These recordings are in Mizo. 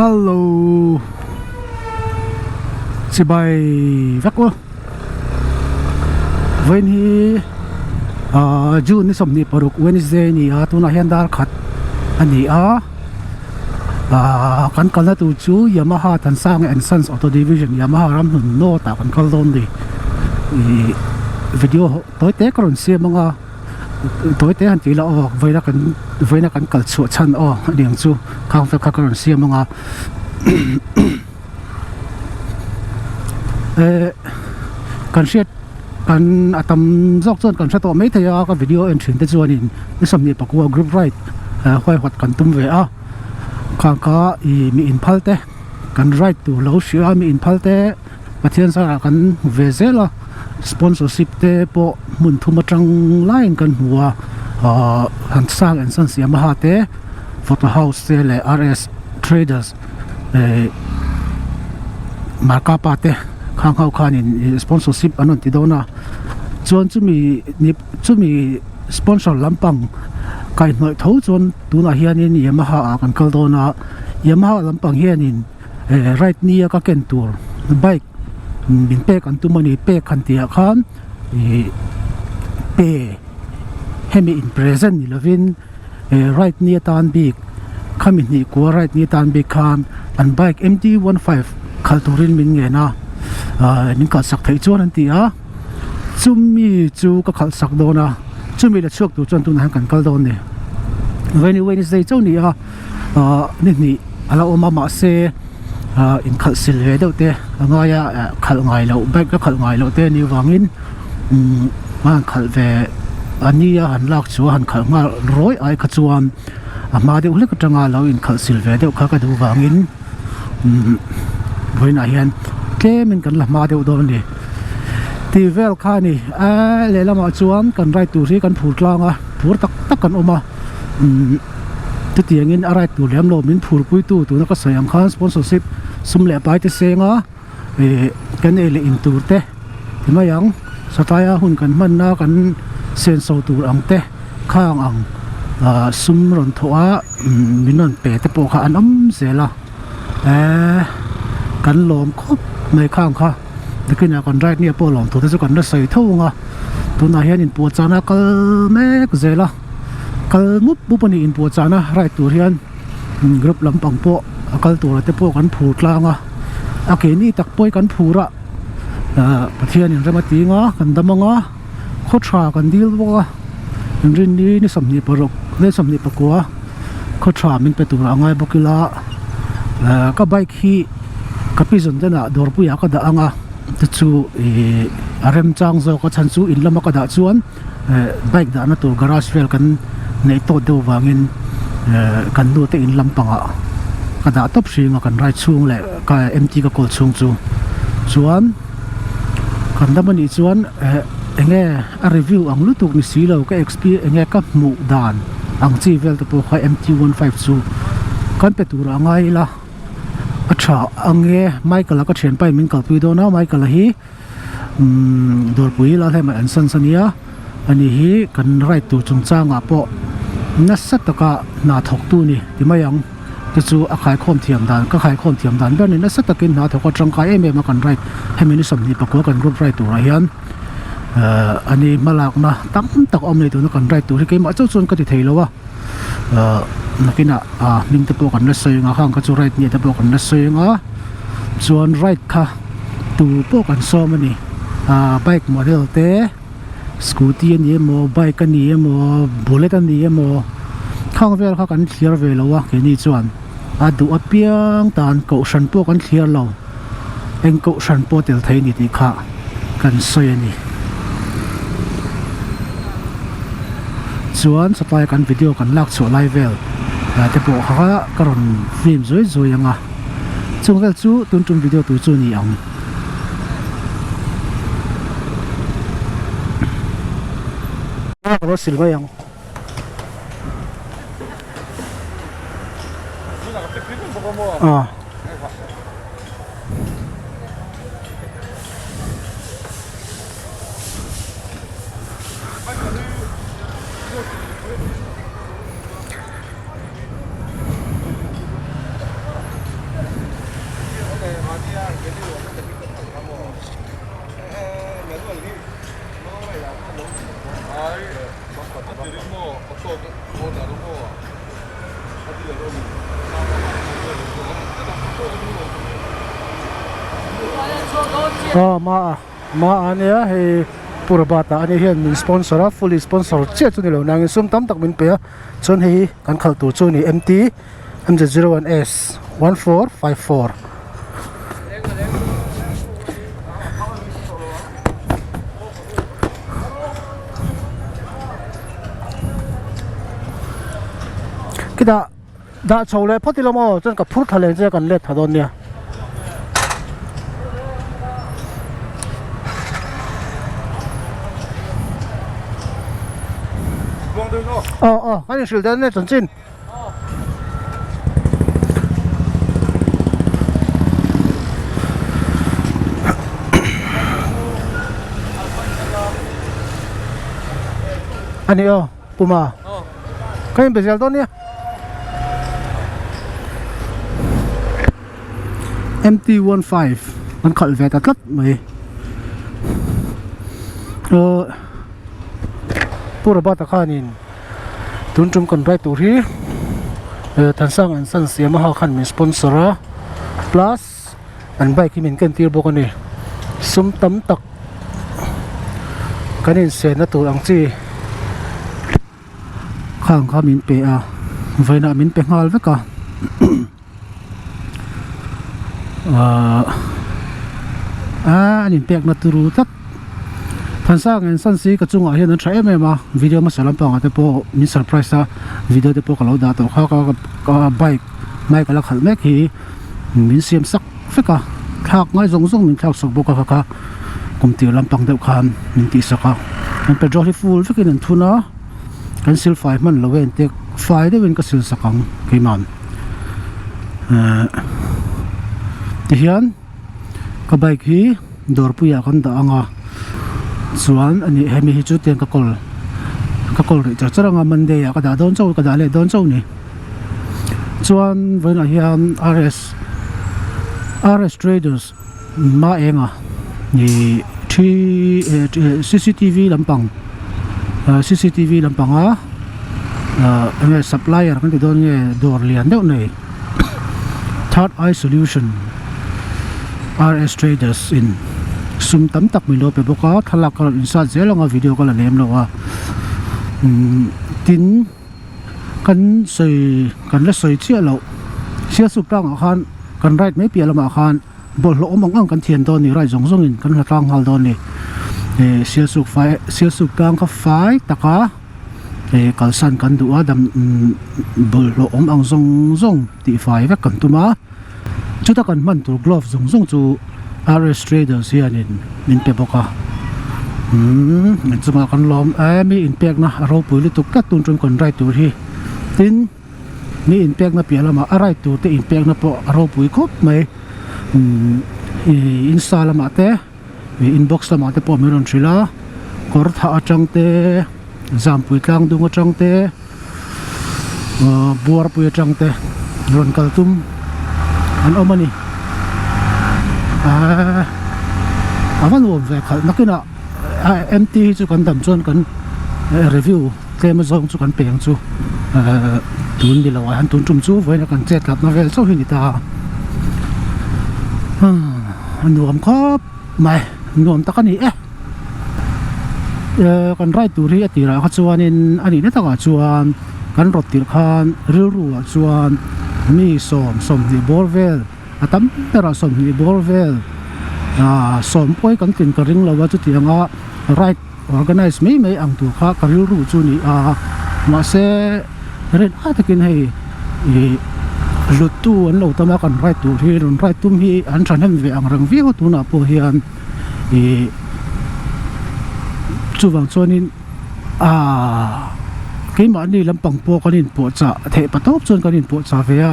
Hello Chibai vek u Vawiin hi ahh June ni 26 Wednesday a ni a tunah hian dar khat a ni a ahh kan kalna tur chu Yamaha Thansanga and Sons Auto Division Yamaha Ramhlun North ah kan kal dawn a ni ihh video tawi te ka rawn siam ang a. tawi te han tih ila aw vawiina kan vawiina kan kal chhuah chhan aw a ni ang chu khang vel kha ka rawn siam ang a eh kan hriat kan a tam zawk chuan kan hre tawh mai thei a ka video en thin te chuanin ni 24 group ride huaihawt kan tum ve a khang kha ih mi inphal te kan ride tur lo hria a mi inphal te. Pathian zarah kan hmu ve zel a, sponsorship te pawh hmun thum atang laiin kan hmu a, ahh han sang en san Yamaha te photo house te leh RS traders eh Markapa te khang ho khanin sponsorship an rawn ti dawn a, chuan chumi ni chumi sponsor lampang kaihhnawih tho chuan tunah hianin Yamaha ah kan kal dawn a, Yamaha lampang hianin. eh right ni a ka ken tur bike min pek an tum a ni pek han tih ah khan ih pe hemi in present ni lovin eh right ni atan bik khami hnih kua right ni atan bik khan an bike M T 15 khalh turin min ngen a ah min kalh sak theih chuan an ti a chumi chu ka khalh sak dawn a chumi la chhuak tur chuan tunah hian kan kal dawn a ni Wednesday chauh a ni a. ahh ni hnih a la awm a mahse ahh inkhalh sil ve deuh te a ngai a eh khalh ngai loh bike a khalh ngai loh te anih vangin umm a han khalh ve a nia han lak chu a han khalh nghal rawih ai kha chuan a hma deuh hlek atanga lo inkhalh sil ve deuh kha ka duh vangin umm vawiinah hian tlemin kan la hma deuh dawn a ni tih vel kha a ni eee lehlamah chuan kan ride tur hi kan phur tlang a phur tak tak kan awm a umm. Chutiangin a ride tur lem lo min phurpui tu tuna ka sawi ang khan sponsorship sum leh pai te seng a ih kan ei leh in tur te ti mai ang satlaia hun kan hmanna kan senso tur ang te khang ang ah sum rawn thawh a min rawn pe te pawh kha an awm zel a eee kan lawm khawp mai khang kha nakinah kan ride nia pawh lawm tur te chu kan la sawi tho ang a tunah hian inpuahchahna a kal mek zel a. Kal mup mup a ni inpuahchahna ride tur hian group lampang pawh a kal tura te pawh kan phur tlang a a keini tak pawh hi kan phur a ahh Pathianin rem a ting a kan dam ang a khaw tha kan dil bawk a inrinni ni 26 leh 24 khaw tha min pe tur a ngai bawk ila ahh ka bike hi ka pi zawn denah dawrpuiah ka dah ang a te chu ihh a remchang zawk a chhan chu in lama ka dah chuan. eh bike dahna tur garage vel kan neih tawt deuh vangin eh kan nu te in lampangah ka dah tawp hring a kan ride chhung leh ka empty ka kawl chhung chu chuan kan dam anih chuan eh enge a review ang lutuk ni si lo ka exp enge ka hmuh dan ang chi vel te pawh kha mt 15 chu kan pe tur a ngai ila a tha ange Michael a ka thianpa in min kalpui dawn a Michael a hi. Umm dawrpui la hlem ah an san san nia ani hi kan ride tur chungchangah pawh nasa taka hna thawk tu ni ti mai ang te chu a khaikhawm thiam dan ka khaikhawm thiam dan ber a ni nasa takin hna thawk a tangkai em em a kan ride hemi ni 24 kan group ride turah hian ahh ani hmalakna tam tak a awm nei tuna kan ride tur hi keimah chauh chuan ka ti thei lo a ahh nakinah ah hming te pawh kan la sawi ang a khang kha chu ride nia te pawh kan la sawi ang a chuan ride kha. Tu pawh kan sawm a ni ah bike model te scooty a ni emaw bike a ni emaw bullet a ni emaw khang vel kha kan thliar ve lo a keini chuan a duh apiang tan kohhran pawh kan thliar lo eng kohhran pawh tel thei a ni tih kha kan sawi a ni chuan sawtlai kan video kan lak chhuah lai vel te pawh kha ka rawn film zuai zuai ang a. Chung vel chu tun tum video tur chu ni ang. Ka lo sil mai ang. Ah. Aw ma a ma a nia hei Purabata a nih hian min sponsor a fully sponsor chiah chu ni lo nangin sum tam tak min pe a chuan hei hi kan khalh tur chu a ni M_T M_Z01S 1454. Khitah dah chho leh phawt ila maw chuan ka phur tha leh che kan let tha dawn nia. Aw aw kan inhrilh dawn nia chanchin. A ni aw Puma ka inbe zel dawn nia MT15 an khalh ve ta tlat mai aw Pu Robert-a khanin. Tun tum kan ride tur hi Thansang an san siam a ha khan min sponsor a plus an bike hi min ken tir bawk a ni sum tam tak kan insen na tur ang chi khang kha min pe a vawiinah min pe nghal vek a ahh an inpekna turu tlat Thansang en san si ka chungah hian an tha em em a video hmasa lampangah te pawh min surprise a video te pawh ka lo dah tawh kha ka ka bike bike a la khalh mek hi min siam sak vek a thlak ngai zawng zawng min thlak sak bawk a kha kha kum tir lampang deuh khan min tih sak a an petrol hi full vekin an thun a. Kan sil fai hman lo e ente fai deuhin ka sil sak ang keiman ehh tihian ka bike hi dawrpuiah kan dah ang a chuan ani hemi hi chu tiang ka kawl ka kawl rih char char ang a monday ah ka dah dawn chauh ka dah leh dawn chauh a ni chuan vawiinah hian R_S R_S traders ma enga ih thi C_C_T_V lampang ah C_C_T_V lampanga ah enge supplier kan ti dawn nge dawr lian deuh nei third eye solution R_S traders in sum tam tak min lo pe bawk a thlalak ka rawn insat zel ang a video ka la lem lo a umm tin kan sawi kan la sawi chiah loh sialsuk tlangah khan kan ride mai piah lamah khan bawlhhlawh awm ang ang kan thian dawn a ni ride zawng zawngin kan hla tlang nghal dawn a ni eh sialsuk fai sialsuk tlang kha fai taka eh kalsan kan duh a dam umm bawlhhlawh awm ang zawng zawng tih fai vek kan tum a chuta kan hman tur glove zawng zawng chu R_S traders hianin min pe bawk a umm an chungah kan lawm em mi inpekna a ropui lutuk tlat tun tum kan ride tur hi tin mi inpekna piah lamah a ride tur te inpekna pawh a ropui khawp mai umm ih insta lamah te ih inbox lamah te pawh min rawn hrilh a kawr thah atang te zampui tlang dung atang te buarpui atang te rawn kal tum an awm a ni ahh a va nuam ve khalh nakinah M_T hi chu kan dam chuan kan review tlem azawng chu kan peng chu ahh tun ni lo ah hian tun tum chu vawiin a kan chet tlatna vel chauh hi a ni ta a a nuam khawp mai nuam tak a ni e. Ehh kan ride tur hi a tirah kha chuanin a nihna takah chuan kan rawt tirh khan rilru ah chuan mi sawm sawmhnih bawr vel a tam berah sawmhnih bawr vel ah sawm pawh hi kan tlin ka ring lo a chutiang a ride organize mai mai ang tur kha ka rilru chu a ni a mahse rin ai takin hei ih hluttu an lo tam a kan ride tur hi rawn ride tum hi an thahnem ve ang reng viau a tunah pawh hian. Ih chuvang chuanin aaa keimahni lampang pawh kan inpuahchah theih pa tawp chuan kan inpuahchah ve a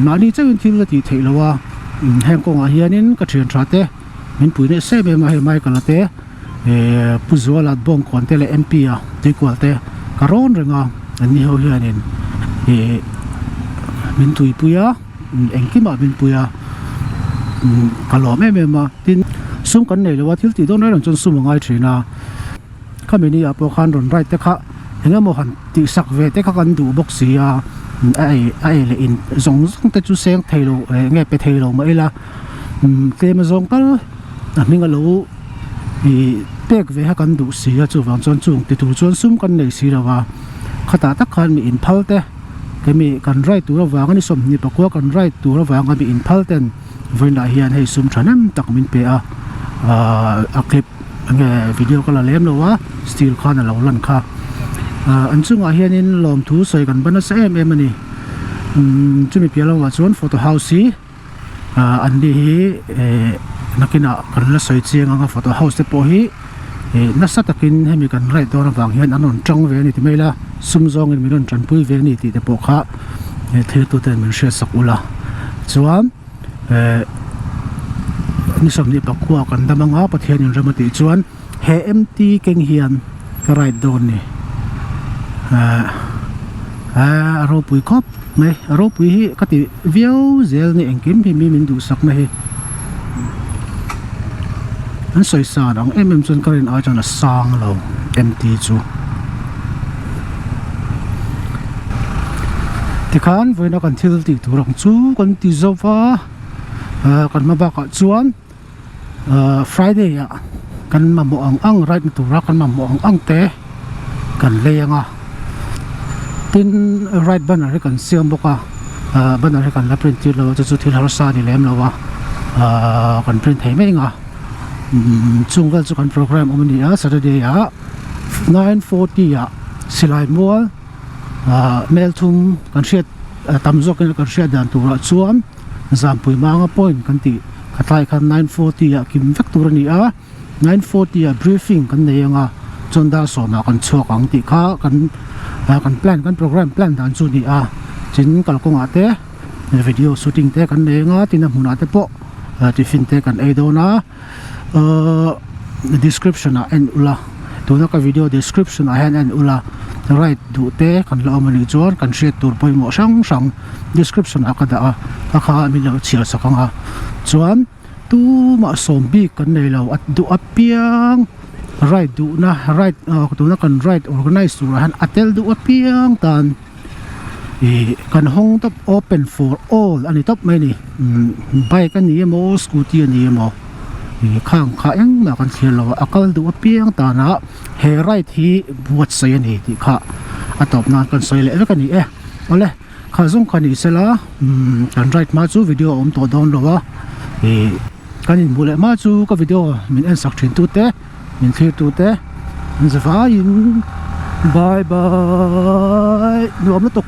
mahni chauhin thil a tih theih loh a heng kawngah hianin ka thian tha te min pui neh sem em a hei Michael a te ehh Pu Zuala Bawngkawn te leh M P a Tuikual te ka rawn reng a anni ho hianin ih min tuipui a. Engkimah min pui a ka lawm em em a tin sum kan nei lo a thil tih dawn reng reng chuan sum a ngai thin a khami ni ah pawh khan rawn ride te kha Eng emaw han tihsak ve te kha kan duh bawk si a, a ei a ei leh in zawng zawng te chu seng thei lo eh nge pe thei lo mah ila umm tlem a zawng tal a hming a lo ih pek ve kha kan duh si a chuvang chuan chung ti tur chuan sum kan nei si lo va khatah tak khan mi inphal te kemi kan ride tur avanga ni 24 kan ride tur avanga mi inphal ten vawiinah hian hei sum thahnem tak min pe a ahh a clip. Enge video ka la lem lo a steel khan a lo lan kha ah an chungah hianin lawmthu sawi kan va nasa em em a ni umm chumi piah lamah chuan photo house hi ah an ni hi eh nakinah kan la sawi chiang ang a photo house te pawh hi eh nasa takin hemi kan ride dawn avang hian an rawn tang ve a ni ti mai ila sum zawngin min rawn tanpui ve a ni tih te pawh kha thiltuten min hriatsak ula chuan. eh ni 24 kan dam anga Pathian in rem a tih chuan he mt keng hian ka ride dawn ni eh eh a ropui khawp mai a ropui hi ka ti viau zel ni engkim hi mi min duhsak na hi an sawi san ang em em chuan ka rin ai chuan a sang lo mt chu tikhan vawiina kan thil tih tur ang chu kan ti zo va ah kan hma bakah chuan ah friday ah kan mamawh ang ang ride na tura kan mamawh ang ang te kan lei ang a tin ride banner hi kan siam bawk a ah banner hi kan la print tir lo a chu chu thil harsa a ni lem lo a ah kan print thei mai ang a umm chung vel chu kan programme awm a ni a saturday ah 9:40 ah silai mual ah mel thum kan hriat tam zawkin kan hriat dan turah chuan Zampui Manga point kan tih khatlai khan 9:40 ah kim vek tur a ni a. 9:40 ah briefing kan nei anga chuan dar sawmah kan chhuak ang tih kha kan ah kan plan kan programme plan dan chu a ni a tin kalkawngah te video shooting te kan nei anga tin a hmunah te pawh ah tiffin te kan ei dawn a ahh description ah en ula tuna ka video description ah hian en ula ride duh te kan la awm anih chuan kan hriat tur pawimawh hrang hrang description ah ka dah a a kha min lo chhiar sak ang a chuan. Tumah sawm bik kan nei lo a duh apiang ride duhna ride ah tuna kan ride organize turah hian a tel duh apiang tan ih kan hawng tawp open for all a ni tawp mai a ni umm bike a ni emaw scooty a ni emaw ih khang kha engmah kan thlir lo a a kal duh apiang tana he ride hi buatsaih a ni tih kha a tawp nan kan sawi leh vek a ni e awle. Kha zawng kha ni sela umm kan ride hma chu video a awm tawh dawn lo a ih kan inhmuh leh hma chu ka video min en sak thin tute min thlir tute an za vaiin bye bye nuam lutuk.